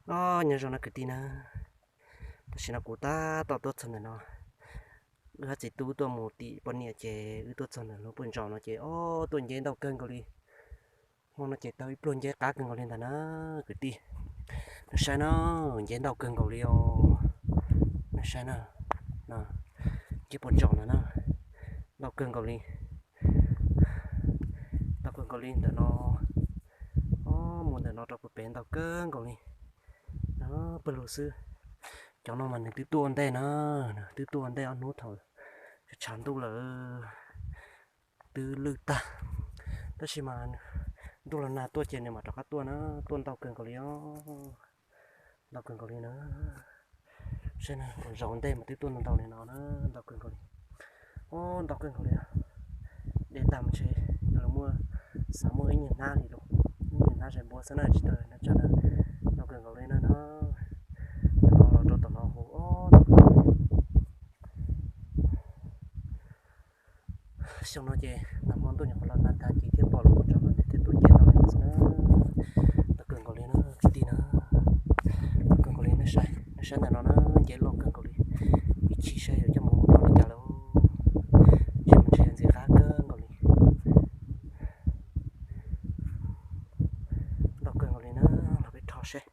Os, nyob zoo na kwv tij na, tam sim no kuv tab tom tuaj txog ntawm no, wb hab txiv tub tuaj mus tim poj niam ces wb tuaj txog ntawm lub puag ntsaum no ces os, tuaj nceb ntau kawg nkaus li. Hmo no ces tau ib pluag nceb qab kawg nkaus li ntag na kwv tij. Nej saib na, nceb ntau kawg nkaus li os. Nej saib na, nceb puag ntsaum ntawd na, ntau kawg nkaus li. Ntau kawg nkaus li ntawm no, os, mus ntawm no rau puag pem ntau kawg nkaus li. Pawg lug xwb. Cov no mas nws twb tuaj ua ntej na, twb tuaj ua ntej ob hnub thaum tshav ntuj lawm, twb lwj tag. Tab sis mas ntuj los nag tuaj ces nws mam rov qab tuaj na, tuaj ntau kawg nkaus li os. Ntau kawg nkaus li na. Saib na, zaum ntej mas twb tuaj ntau ntau li no na, ntau kawg nkaus li. Os, ntau kawg nkaus li. Dej tag mus ntshe yuav los muaj, xav muaj ib nyuag hnab li lawm, ib nyuag hnab zais npua xwb na tsis tau na, tsam na. Ntau kawg nkaus li na no. Los rau tom no hu os, ntau kawg nkaus li. Xyoo no ces nag hmo ntuj nyuam qhuav los nag tag ces thiaj pom lub puag ntsaum no nws thiaj tuaj nceb ntau li no xwb na. Ntau kawg nkaus li na kwv tij na. Ntau kawg nkaus li, nej saib ntawm no na, nceb loj kawg nkaus li. Ib chim saib yuav coj mus ua noj li cas lawm. Tsis mus ntshe ntxim qab kawg nkaus li. Ntau kawg nkaus li na, los peb rho seb,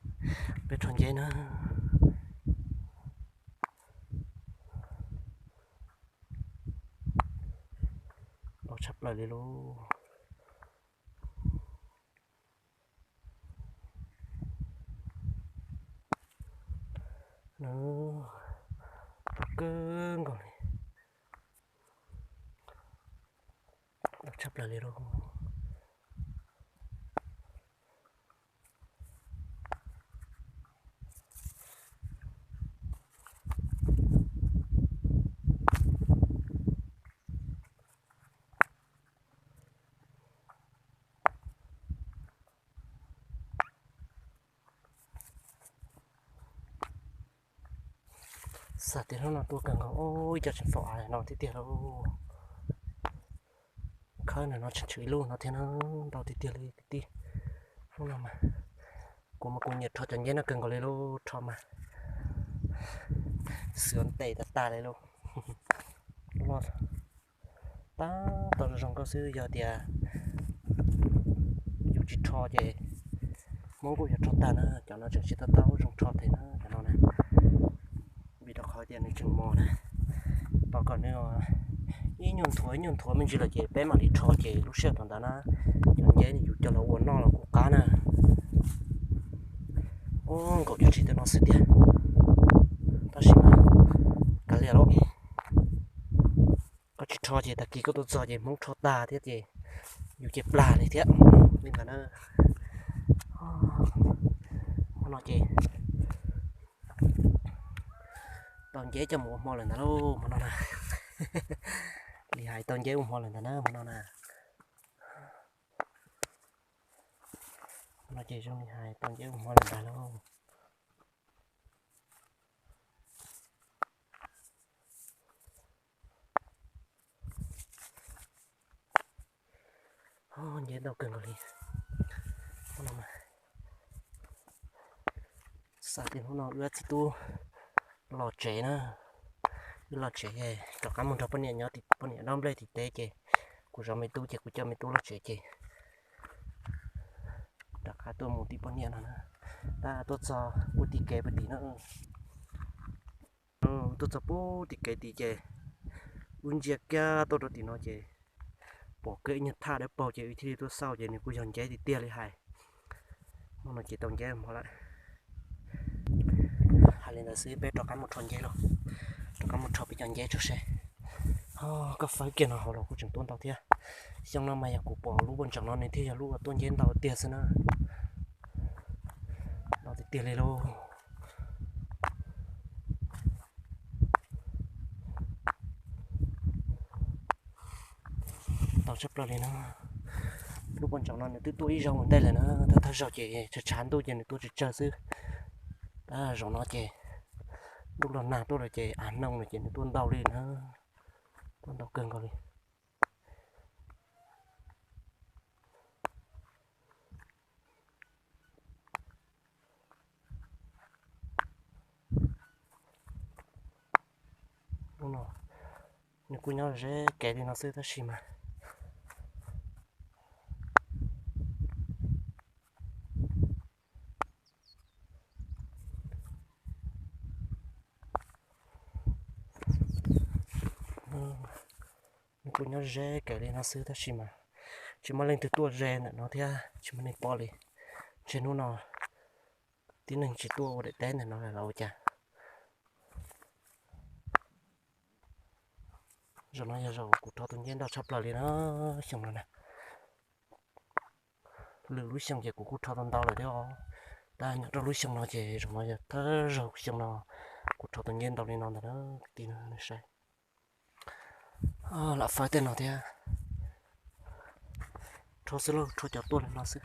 peb rho nceb na. Los tshaj plaws li lauj. Los kawg nkaus li, los tshaj plaws li lauj. Xav tias hnub no tuaj kawg nkaus, ib co tseem faus av no tiag tiag lauj. Khawb ntawm no tseem tshuav ib lub no thiab na, ntau tiag tiag li kwv tij. Hnub no mas kuv mas kuv nyiam rho cov nceb no kawg nkaus li lauj, rho mas xwb ntev tas tas li lauj. Loj tab tom zoo zoo nkauj xwb, yog tias yus tsis rho ces Hmoob kuj yuav rho tag na, cov no tseem tsis tau tau zoo rho thiab na cov no na. Vim rau qhov tias nws tseem mos na, tos kom nws ib nyuag nthuav ib nyuag nthuav me ntsis lawm ces peb mam li rho ces lub sij hawm thaum ntawd na cov nceb yus coj los ua noj los kuj qab na. Ub, nkaum cuj tsis tej no xwb tiag, tab sis mas kav liam lauj. Koj tsis rho ces tag kis koj tuaj txog ces Hmoob rho tag thiab ces yus ces plag li thiab li ntawd na. Hmo no ces tau nceb coj mus ua hmo lawm ntag lauj, hmo no na. Li hais tau nceb ua hmo lawm ntag na hmo no na. Hmo no ces zoo li hais tau nceb ua hmo lawm ntag lauj. Nceb ntau kawg nkaus li. Hnub no mas xav tias hnub no wb txiv tub los tsev na, wb los tsev rov qab mus nrog poj niam nyob tim poj niam dob nplej tim teb ces kuv zov me tub ces kuv coj me tub los tsev ces rov qab tuaj mus tim poj niam no na. Tab tuaj txog puag tim kev puag tim no, tuaj txog puag tim kev tid ces wb ntsia kiag tuaj rau tim no ces pom kiag ib nyuag thaj dawb paug ces wb thiaj li tuaj xauj ces nws kuj yog nceb tiag tiag li hais. Hnub no ces tau nceb hmo lawm. Hais li ntawd xwb peb rov qab mus rho nceb lauj, rov qab mus rho peb cov nceb tso seb. Koj fawb kiag no hauv los kuj tseem tuaj ntau thiab. Xyoo no mas yog kuv pom lub puag ntsaum no nws thiaj yog lub uas tuaj nceb ntau tiag xwb na. Ntau tiag tiag li lauj. Ntau tshaj plaws li na. Lub puag ntsaum no nws twb tuaj ib zaug ua ntej lawm na, thawj thawj zaug ces tshav tshav ntuj ces nws tuaj tsawg tsawg xwb. Tab zaum no ces ntuj los nag tuaj lawm ces av noog no ces nws tuaj ntau li na, tuaj ntau kawg nkaus li. Nws kuj nyob ze kev li no xwb tab sis mas nws kuj nyob ze kev li no xwb tab sis mas tsis muaj leej twg tuaj ze ntawm no thiab tsis muaj neeg pom li. Ntshe hnub no tib neeg tsis tuaj ua daim teb ntawm no lawm los ua cas. Zaum no yog zaum kuv rho tus nceb ntau tshaj plaws li na, xyoo no na. Lwm lub xyoo ces kuv kuj rho tau ntau lawm thiab os, tab nyob rau lub xyoo no ces zaum no yog thawj zaug xyoo no kuv rho tus nceb ntau li no ntag na kwv tij na, nej saib. Lam fawb tej no thiab. Rho xwb lauj, rho cov tuaj li no xwb.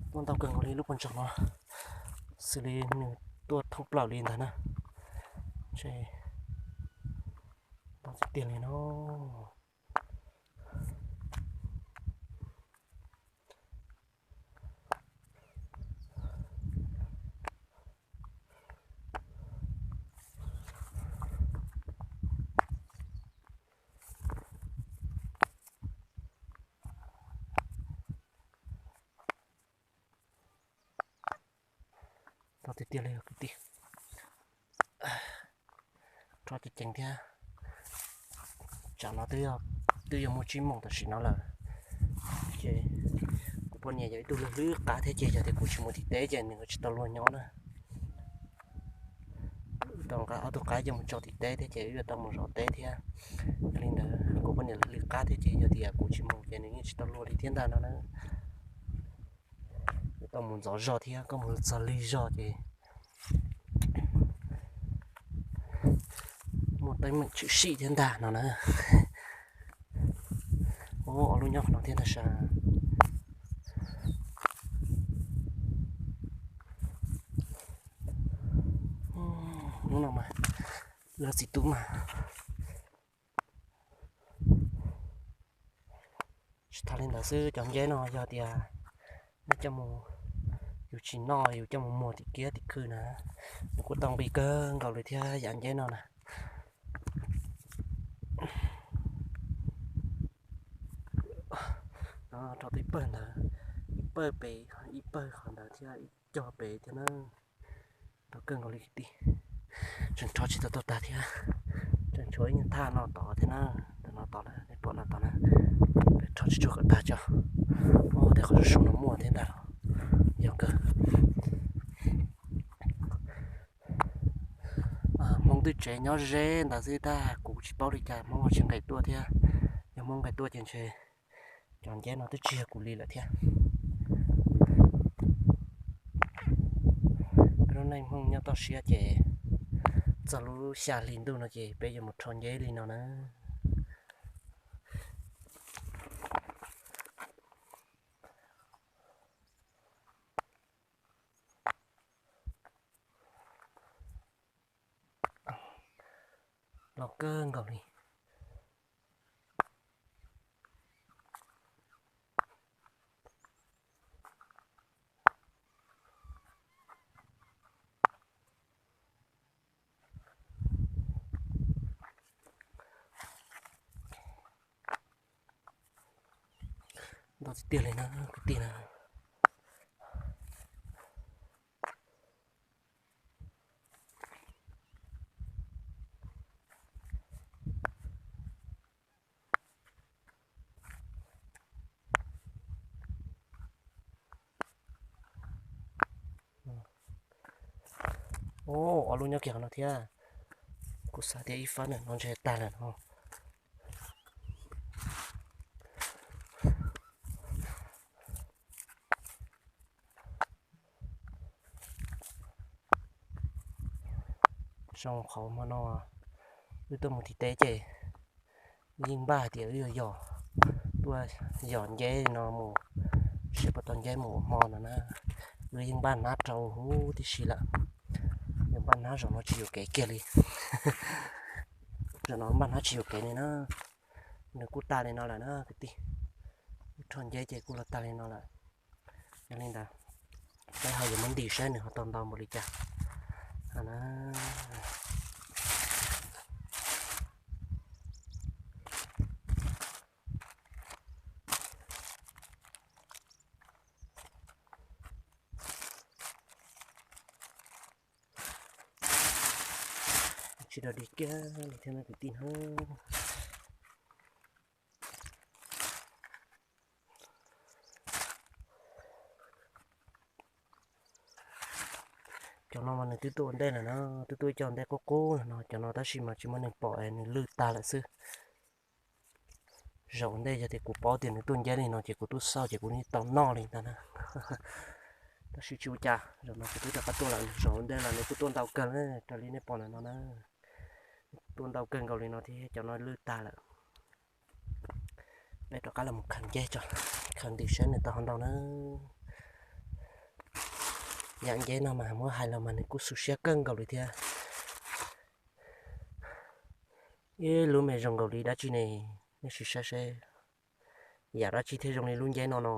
Tuaj ntau kawg nkaus li lub pob ntsaum no, xws li nws tuaj thoob plaws li ntag na. Ntshe ntau tiag tiag li no. Tau tiag tiag li kwv tij. Rho ceev ceev thiab. Tsam no twb yog muaj tsib moos tam sim no lawm. Ces kuv poj niam yog ib tug hlwb hlwb qab thiab ces yog tias kuv tsis mus tim teb ces nws tsis tau luag nyob na. Tau nqa ob tug qaib coj mus tso tim teb thiab ces wb yuav tau mus zov teb thiab. Yog li ntawd kuv poj niam hlwb hlwb qab thiab ces yog tias kuv tsis mus ces nws yeej tsis tau luag li thiab ntag no na. Yuav tau mus ntxov zog thiab, koj mus txog lig zog ces muaj teeb meem tshwm sim thiab ntag no na. Ua lub nyob qhov no thiab ntag sas. Hnub no mas lawv txiv tub mas tsis tas li ntawd xwb, cov nceb no yog tias nej coj mus, yus tsis noj yus coj mus muag tim kiab tim khw na, nws kuj tau nqi kawg nkaus li thiab yam nceb no na. Rau tib pawg ntawd, ib pawg pem, ib pawg qhov ntawd thiab ib co pem thiab na. Tau kawg nkaus li kwv tij. Tseem rho tsis tau tag thiab, tseem tshuav ib nyuag thaj no tod thiab na, ntawm no tod na, nej pom no tod na. Peb rho tsis tsuag kom tag tso, muaj tej qhov su su no muaj thiab ntag los yog kawg. Hmoob twb tsev nyob ze ntawd xwb tab kuv tsis paub li cas, Hmoob ho tsis nqes tuaj thiab. Yog Hmoob nqes tuaj ces ntshe cov nceb no twb tsis yog kuv li lawm thiab. Peb lub neej Hmoob nyob toj siab ces txog lub xya hli ntuj no ces peb yuav mus rho nceb li no na. Los kawg nkaus li. Ntau tiag tiag li na kwv tij na. Ob lub nyob kiag qhov no thiab. Kuv xav tias ib fab ntawm no ntshe tag lawm no. Zoo qhov hmo no wb tuaj mus tim teb ces wb yeej npaj hais tias wb yuav yos, tuaj yos nceb no mus, seb puas tau nceb mus ua hmo no na. Wb yeej npaj hnab rau huv tib si lawm, yuav npaj hnab zaum no tsis yuam kev kiag li. Zaum no npaj hnab tsis yuam kev li na. Nws kuj tag li no lawm na kwv tij, wb rho nceb ces kuj los tag li no lawm. Yog li ntawd peb ho yuav muab ntim saib nws ho tau ntau npaum li cas na. tsis dog dig kiag li thiab no kwv tij na. Cov no mas nws twb tuaj ua ntej lawm na, twb tuaj ib co ntej qub qub no, cov no tab sis mas tsis muaj neeg pom es nws lwj tag lawm xwb. Zaum ua ntej yog tias kuv paub tias nws tuaj nceb li no ces kuv twb xauj ces kuv yeej tau noj li ntag na. Tab sis tsis ua cas, zaum no kuv twb rov qab tuaj lawm, zaum ua ntej los nws kuj tuaj ntau kawg na, raws li nej pom ntawm no na. Tuaj ntau kawg nkaus li no thiab cov no lwj tag lawm. Peb rov qab los mus khaws nceb tso, khaws ntws saib nws tau ho ntau na. Yam nceb no mas muab hais los mas nws kuj xu siab kawg nkaus li thiab. Ib lub me zoo nkaus li dab tsi ne, nej sim saib seb yam dab tsi thiaj zoo li lub nceb no no.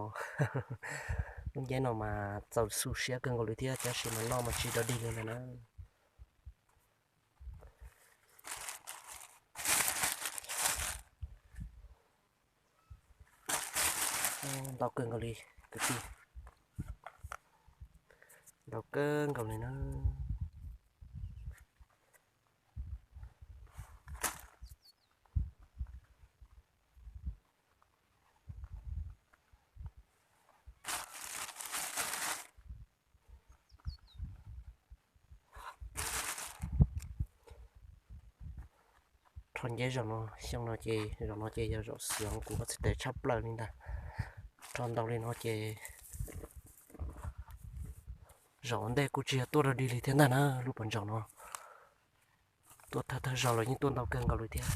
Lub nceb no mas txaus xu siab kawg nkaus li thiab, tab sis mas noj mas tsis dog dig li ntag na. Ntau kawg nkaus li kwv tij, ntau kawg nkaus li na. Rho nceb zaum no, xyoo no ces zaum no ces yog zaum xyov kuv koj txhais tes tshaj plaws li ntag. Rho ntau li no ces zaum ua ntej kuj tsis yog tuaj dog dig li thiab ntag na, lub pas ntsaum no. Tuaj thawj thawj zaug los yeej tuaj ntau kawg nkaus li thiab.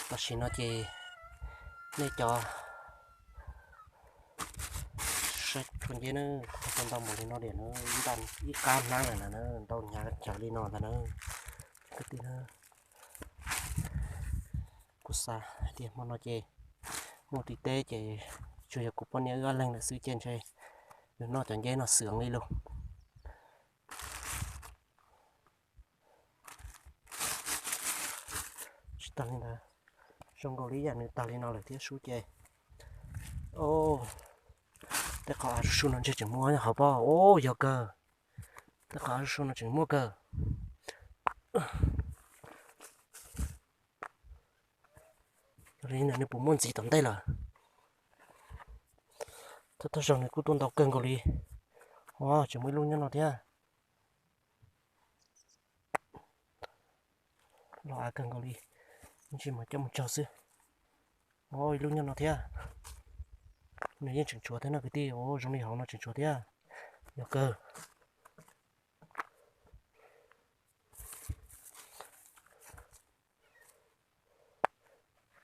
Tam sim no ces nej cov saib rau nceb na, kuv tau ntau npaum li no diam na, ntau ib qab hnab lawm na, ntau hnyav chaw li no ntag na. Kwv tij na, kuv xav hais tias hmo no ces muaj tim teb ces tsuas yog kuv poj niam wb ob leeg lawm xwb ces ntshe yus noj cov nceb no xwm li lus. Tsis tag li ntawd, zoo nkaus li yam nws tag li no lawm thiab sub ces. Tej qhov av su su no ntshe tseem muaj hauv pob, o yog kawg. Tej qhov av su su no tseem muaj kawg. Yog li ntawd nws puas muaj ntxiv tom ntej lawm? Thawj thawj zaug nws kuj tuaj ntau kawg nkaus li. O, tseem muaj ib lub nyob no thiab. Los av kawg nkaus li, ib ntsis mas coj mus tsaug xwb. O, ib lub nyob no thiab. Nws yeej tseem tshuav thiab no kwv tij, o zoo li hauv no tseem tshuav thiab. Yog kawg.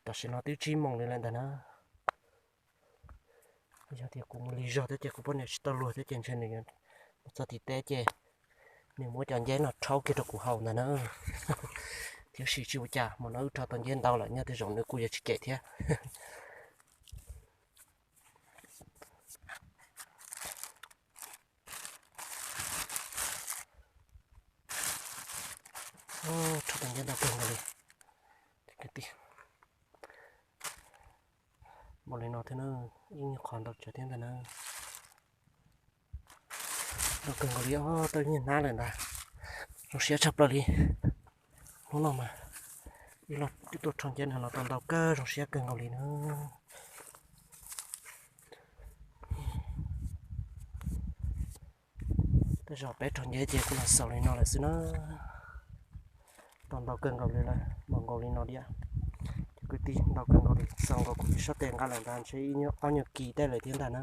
Tam sim no twb tsib moos li lawm ntag na. Yog tias kuv mus lig zog thiab ces kuv poj niam tsis tau luag thiab ces ntshe nws mus txog tim teb ces nws muab cov nceb no rhaub kiag rau kuv haus ntag na. Tiam sis tsis ua cas, hmo no wb rho tau nceb ntau lawm, nyob tej zaum nws kuj yuav tsis cem thiab. Rho tau nceb ntau kawg nkaus li. Npaum li no thiab na, ib nyuag qhov ntau tsawv thiab ntag na. Ntau kawg nkaus li, o, tau ib nyuag hnab lawm ntag. Zoo siab tshaj plaws li. Hnub no mas ib los twb tuaj rho nceb no los tau ntau kawg, zoo siab kawg nkaus li na. Tej zaum peb rho nceb ces kuj los xaus li no lawm xwb na. Tau ntau kawg nkaus li lawm, npaum nkaus li no diam. Cov kwv tij, ntau kawg nkaus li, xaus nkaus kuv cov sab tes nqa lawm ntag, ntshe ib nyuag ob nyuag kis tej lawm thiab ntag na.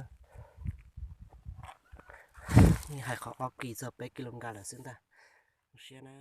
Yeej hais qhov ob kis txog peb kis lus nqa lawm xwb ntag. Zoo siab na.